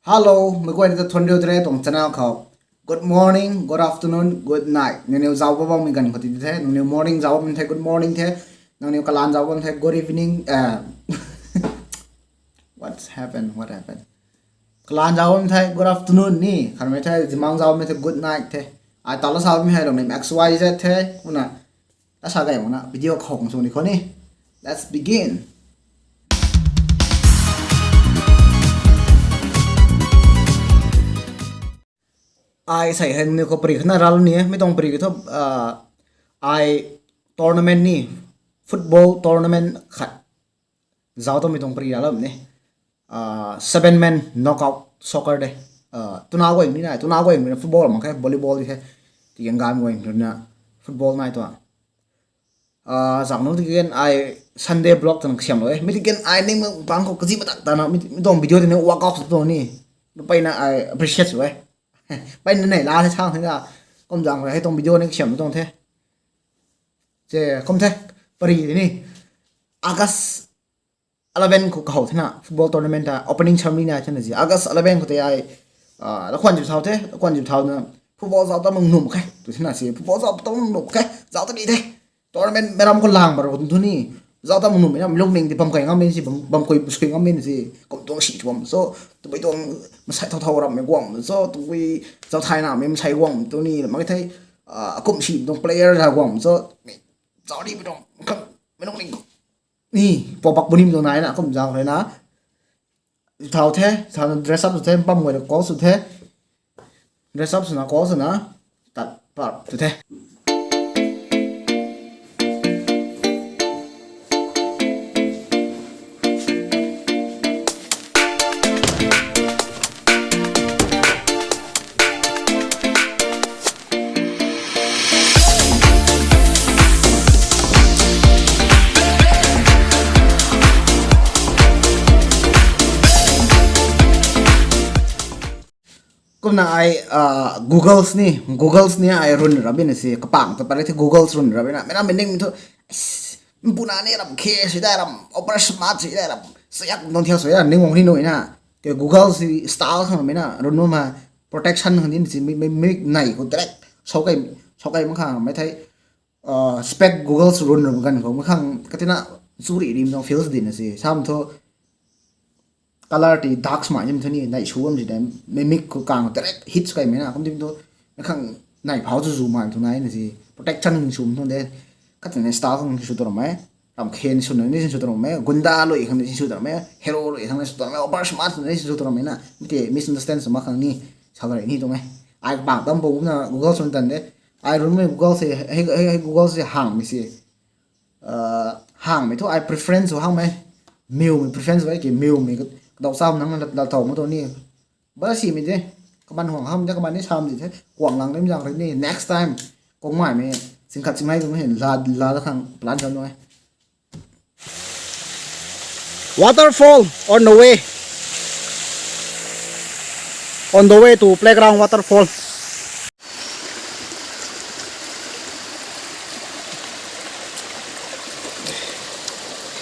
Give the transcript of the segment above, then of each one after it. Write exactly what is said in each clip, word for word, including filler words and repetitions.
Hello, mei guayna ta thuanriu de re tuang channel khou. Good morning, good afternoon, good night. Nangniw zauc bam bammei ganv khou ti the, nangniw morning zauc bam the, good morning the. Nangniw kalan zauc bam the, good evening. Uh, what's happened? What happened? Kalan zauc bam the, good afternoon ni. Khanmei the, zimang zauc bam the, good night the. Ai tala sa bam hei lung ni X Y Z the. Kumna, ta sa gay makna video khou kang sw ni khou ni. Let's begin. Ai sei hei nangniw khou pari khana ral ni e, mi tuang pari ki thu, ah, ai tournament ni, football tournament khat. Zauc tamei tuang pari ral ni. Ah, seven man knockout soccer de. Ah, tuna guay ni na, tuna guay ni na football mak khe, volleyball di khe. Ti gang gam guay ni na football nai tua. Ah, zak nu ti gen ai Sunday vlog tana kasiam lo e. Mi ti gen ai ning mak pang khou kazi matak tana, mi, mi tuang video ti ni workout tu ni. Mpeyna ai appreciate sw e. Mpeyna nei la the sang the na. Kum zang hei tuang video ni kasiam tuang the. Che, kum the. Pari ni. August eleven khou kahow the na, football tournament ta opening ceremony na the na zi. August eleven khou tei ai, ah, lakhwan zip thau the, lakhwan zip thau na, football zauc ta mak nuh mak khe. Tu the na si, football zauc ta mak nuh mak khe. Zauc ta ni the. Tournament meiram khou lang bar khou tu ni. Zauc ta mak nuh mak na, mi lung ning di bam kai ngam mak si, bam, bam kai sui ngam mak si. Kum tuang si tuang so, tabui tuang masai thau thau ram mei guang so, tabui zauc thai na mei masai guang tu ni, mak thei, ah, kum si tuang player za guang so, mi zauc di mi tuang, khang, mi lung ning ni, pop up bu ni mi tuang nai na, kum zang rui na. Thau the, thau na dress up sw the, bam guay na call sw the. Dress up sw na, call sw na, tat par sw the. Kumna ai, ah, Googles ni, Googles ni ai run rap bina si, kapang ta pare the Googles run rap bina. Mena meaning tu, s-, mpuna ni ram khe si dai ram, over smart si dai ram, sayak nong thiak si dai ram, ning wang ni nui na. Ke Googles si style khang mena, run nu ma protection khang din si, mi, mi, mi nai khou direct, sau kai, sau kai mak khang, mei thei, ah, spec Googles run rap ganv khou, mak khang, katina, zuri rim nong feels din si, sam thu, color ti dark smai dim thu ni, nai sw bam si dai, mimic khou kang direct hit sw kai mei na, kum dim thu, na khang nai phau chu zu mai thu nai na si, protection ni sw thu de, khat ni style khang ni sw tu ram e, ram khen sw na ni sw tu ram e, gunda lui khang ni sw tu ram e, hero lui khang ni sw tu ram e, over smart ni sw tu ram e na, mi te misunderstand sw mak khang ni, sa gari ni tuang e. Ai bang tam bo na Google sw tan de, ai run mei Google se, hei, hei, hei Google se hang mi si, ah, hang mei thu ai preference hang mei. Miu mei preference wai ki miu mei kadau sam nang la, la thau ma tu ni. Ba si mei de. Kaman huang ham de kaman ni sam di the. Kuang lang lim zang ri ni. Next time. Kung mai mei. Sing khat sing lai tu mei la, la da khang plan zam noi. Waterfall on the way. On the way to playground waterfall.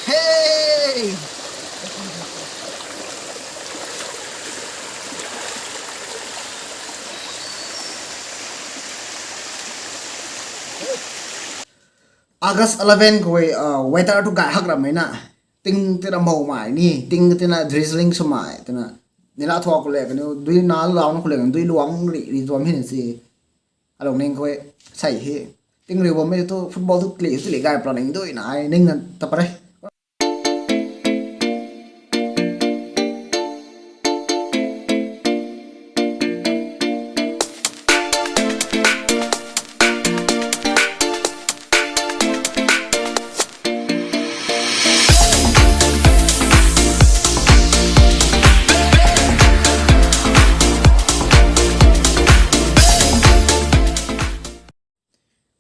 Hey! August eleven khou, ah, weather tu gay hak ram mei na. Ting tina mou mai ni, ting tina drizzling sw mai, tina. Nila thua khou le, kaniw dui na lau na khou le, dui luang ri, ri tuam hin si. Alung ning khou, sai hi. Ting ri bam mei tu football tu kli, tu kli gay planning dui na, ai ning na ta pare.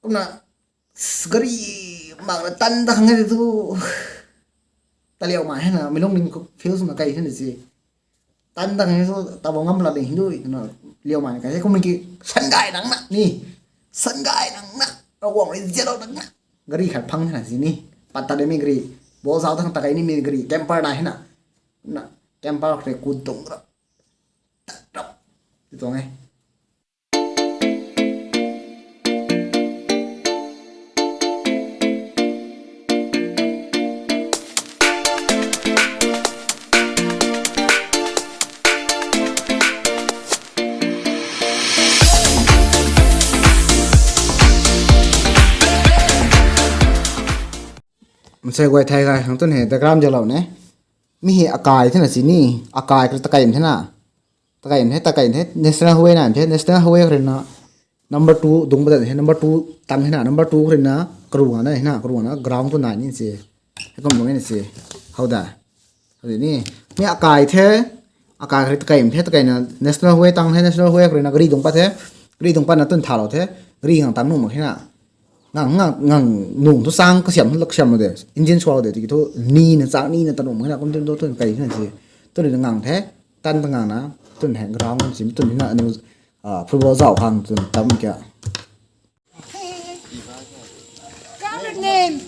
Kumna, s-, gari mak na tan da khang e tu. Ta liau mai hei na, mi lung ning khou feel sw na kai hei na si. Tan da khang e tu, ta bo ngam la ding hindui, na liau mai na kai hei, kum ki, san gay nang na, ni. San gay nang na, Ravguangc rui zialou nang na. Gari khat phang hei na si ni. Pat ta de mi gari, ball zauc ta khang ta kai ni mi gari, camper nai hei na. Na, camper khat kut dong ra. Ti tuang e. Masei guay thei kai khang tun hei diagram zalou ne. Mi hei akai thena si ni, akai kari takai thena. Takai the, takai the, national highway na the, national highway kari na number two dung bada the, number two tang hena, number two kari na karu na hena, karu na ground tu nai ni si. Hei kum dung ni si. How da. Hadi ni, mi akai the, akai kari takai the, takai na national highway tang the, national highway kari na gari dung pat the, gari dung pat na tun thalou the, gari ngang tang nu mak hena. Ngang, ngang, ngang nung thu sang kasiam lak siam de. Engine swau de, tiki thu ni na chang ni na tanung na kum tin do tun kai na si. Tun ni ngang the, tan ta ngang na, tun heng ground si tun na anu, ah, football zau khang tun tam kya. Come with name.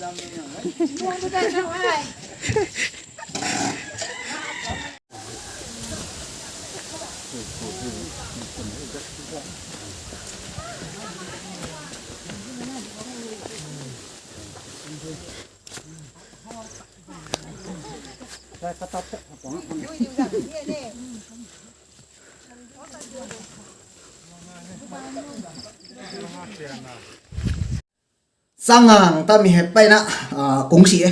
Changgang tami hei peyna, ah, kung si e.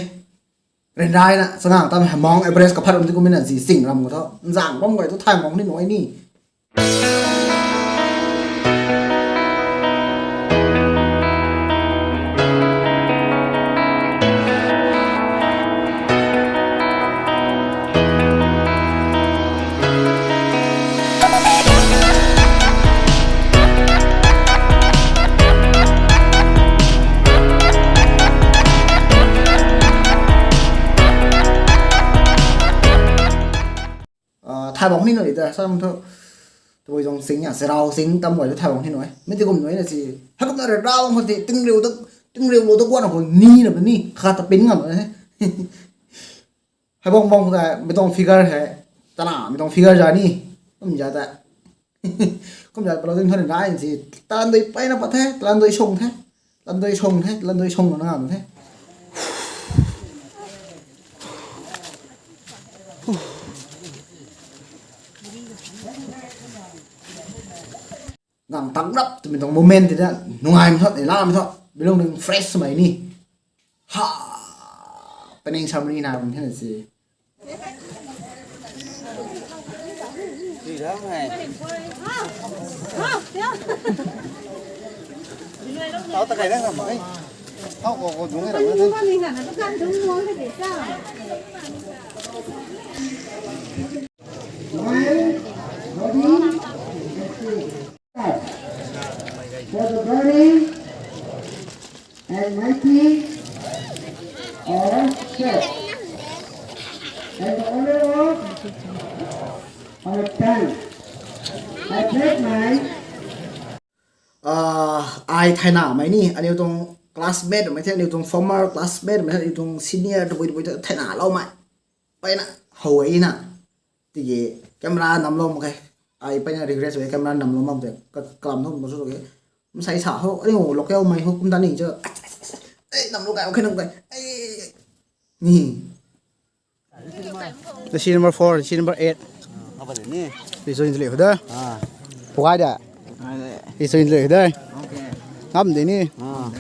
Ryanra na changgang tami hei Mount Everest kaphat ram ti kumina si sing ram ko tho. Nzang bam gay tu thai mong ni noi ni. Ah, thaibang ni noi ta, sam thu. Tui zong sing ya, serau sing tam gay thaibang ni noi. Mi ti kum noi na si. Hakum na rau mo ti, ting riu tu, ting riu lo tu guan ko ni na ni, kha ta pin ngam na. Hai bong bong ta, mi tong figure hai. Ta na, mi tong figure ja ni. Kum ja ta. Kum ja palo ting thon na si. Talan doi peyna pat the, talan doi song the. Talan doi song the, talan doi song na ngam the. Ngang tang rap tu mi tong moment ti da, nungai mi tho, ni la mi tho, bilung ning fresh mai ni. Ha, pening ceremony na bam the na si. Tau ta kai na ngam mai. Tau ko ko dung ra. For the burning and mighty of God, and the honor of our time. I pledge my Ah, ai thaina mai ni, aniu tuang classmate mai the, aniu tuang former classmate mai the, aniu tuang senior tabui tabui thaina lou mai. Peyna how e na. Tiki camera nam lou mak khe. Ai peyna regret sw e, camera nam lou mak de. Ka, kalam thu mak sw ke. Masai sa ho, aniu local mai ho kum ta ni cho. Eh, nam lou kai, okay, nam kai. Eh, ni. The scene number four, scene number eight. Apa ni? Ti so injili ho da. Ah. Pukai da. Ti so injili ho da. Okay. Ngam de ni. Ah.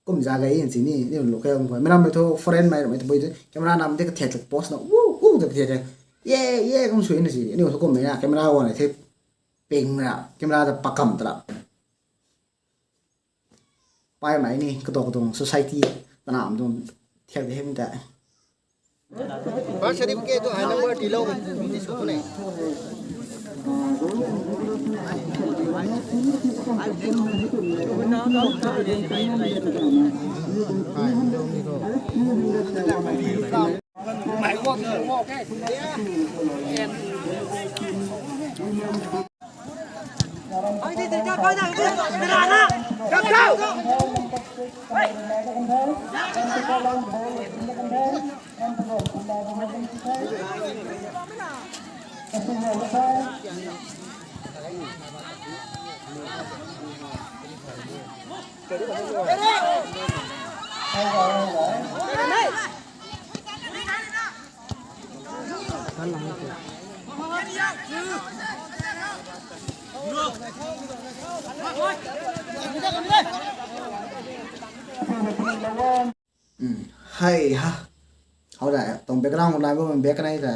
Kum za ga in si ni, ni lo kai kum. Mera mai thu foreign mai, mai thu boi thu camera nam de ka thiat post na. Woo, woo, de ka thiat. Ye, ye, kum sui na si. Ni thu kum na camera on the ping ra, camera ta pakam ta ra. Pai mai ni, kato kato society, tanam tuang thiak de hei ta. Birth certificate tu ai number ti lou, ni sw ne. Hei ha. How da, tuang background khou nai bammei back kanei ta.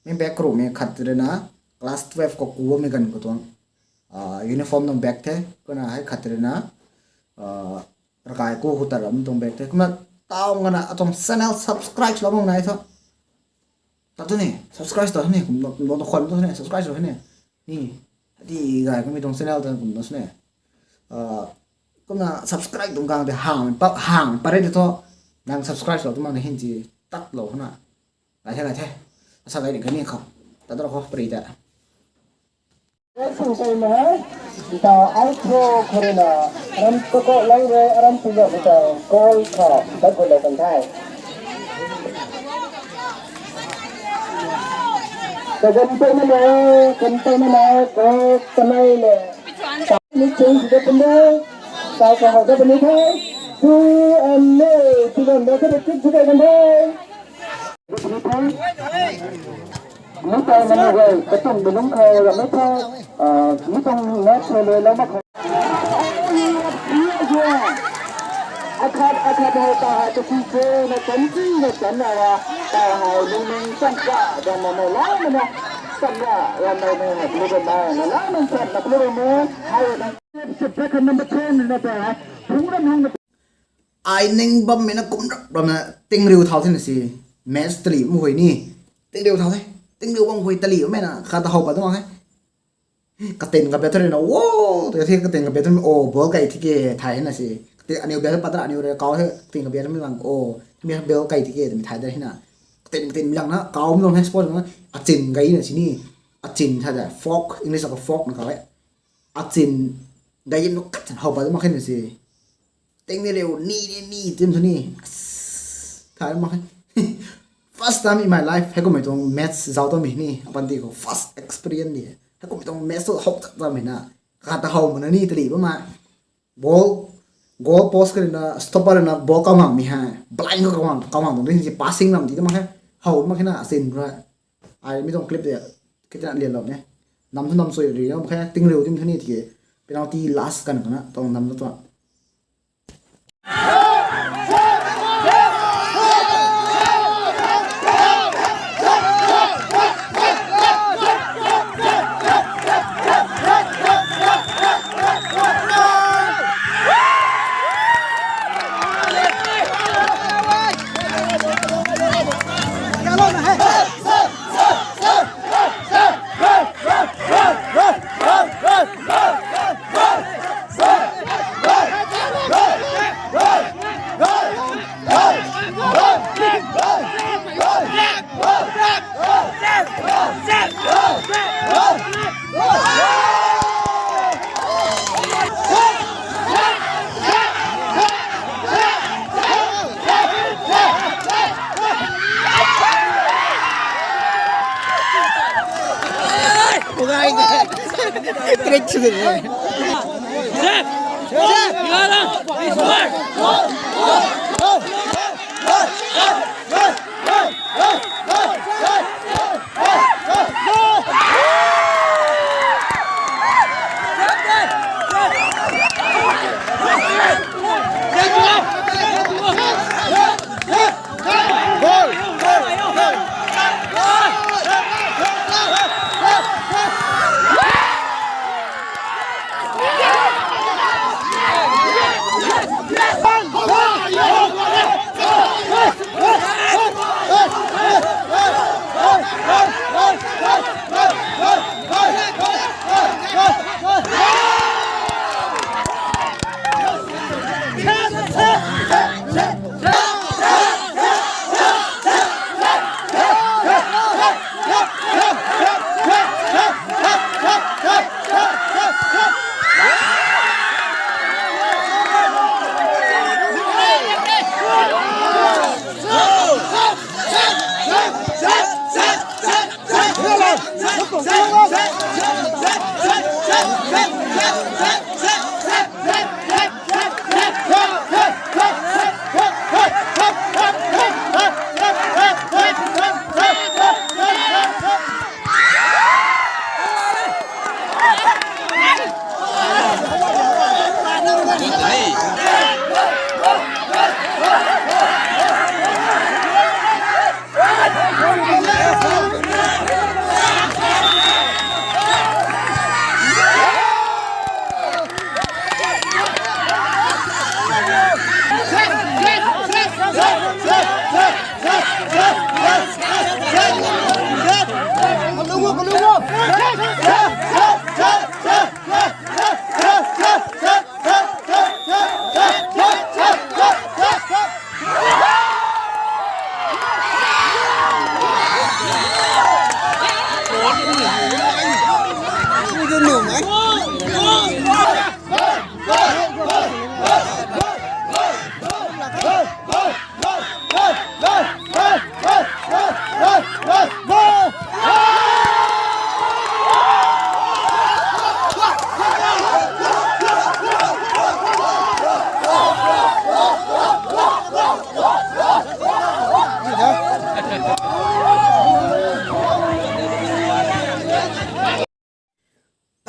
Mi back kru mi khat rui na class twelve khou ku bammei ganv khou tuang, ah, uniform tuang back the. Kumna hei khat rui na, ah, rakai ku khou ta ram tuang back the. Kumna taw ngana atuang channel subscribe lou bam nai tho. Ta tu ni, subscribe ta tu ni, kum lo, kum lo ta khwan ta tu ni, subscribe ta tu ni. Ni, hadi gay kami tuang channel ta kum ta tu ni. Ah, kumna subscribe tuang gang de hang, pa, hang, pare de tho. Nang subscribe lou tu mang de hin chi, tat lou khana. Ngai the, ngai the. Asa gay ni kani khou. Ta tu khou, pare de. Sung kai ma, ta outro khou rui na, ram tu ko lang re, ram tu lo ta, call khou, ta ko lo kan thai. Kagan pe na le, kan pe na le, ko kanei le. Ta ni chung si da pun de, ta ko ho da pun de. Tu and me, tu dan da ka da kit si da kan thai. Mi tei nang guay katuang mi lungc khou ramei the, ah, mi tuang match khou luai lou mak khou. Akhat, akhat hei ta hei tu si se na chan si na chan na ra, ta hei lung nang chan ka, dan na na la na na, chan ka, ram na na na lu na na, na la nang chan na lu na na, hei na. Subscribe number ten na ta, phung ram hang na. Ai ning bammei na kum rap ramna tingriu thau the na si. Match tali bam hui ni. Tingriu thau the. Tingriu bam hui tali bammei na kha ta how pat tu mak he. Katin ka bet thu rui na, wo, tu the katin ka bet thu, o, ball kai thi ke thai na si. Katin aniu bet pat ra aniu rui kau the, katin ka bet thu mi lang, o, mi ball kai thi ke, tu mi thai da hi na. Katin, katin mi lang na, kau mi lang he sport na, achin kai na si ni. Achin thai da, fork, English ka fork na kau he. Achin, gayim nu kat chan how pat mak khe na si. Ting ni riu, ni, ni, ni, tim thu ni. As, thai mak khe. First time in my life, hei kummei tuang match zauc ta mi ni. Apan ti khou first experience ni. Hei kummei tuang match tu how tat ta mi na. Kata how mana ni tali bam ma. Ball, goal post ka rui na, stopper rui na, ball kau ngang mi hei. Blind khou kau ngang, kau ngang tuang ni si passing lam ti ta mak khe. How mak khe na, achin rui. Ai mi tuang clip de, kiti na lian lou ne. Nam thu nam sui ri, nam khe, tingriu tim thu ni tiki, penalty last kan kana, tuang nam na tuang.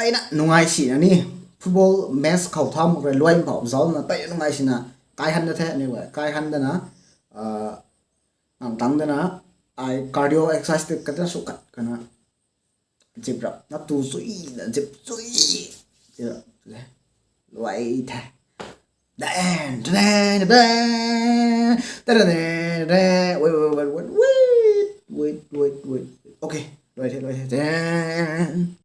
Ai na nungai sina ni, football match khou tha mak rui luai khou zauc na tei nungai sina, kai han da the ni, kai han da na, ah, ang tang da na, ai cardio exercise te kata su kat kana, zip rap na tu zui na zip zui, zip rap le, luai the. Dan, dan, dan, dan, dan, dan, dan. Wait, wait, wait, wait, wait, wait, wait, wait. Okay, luai the, luai the. Dan.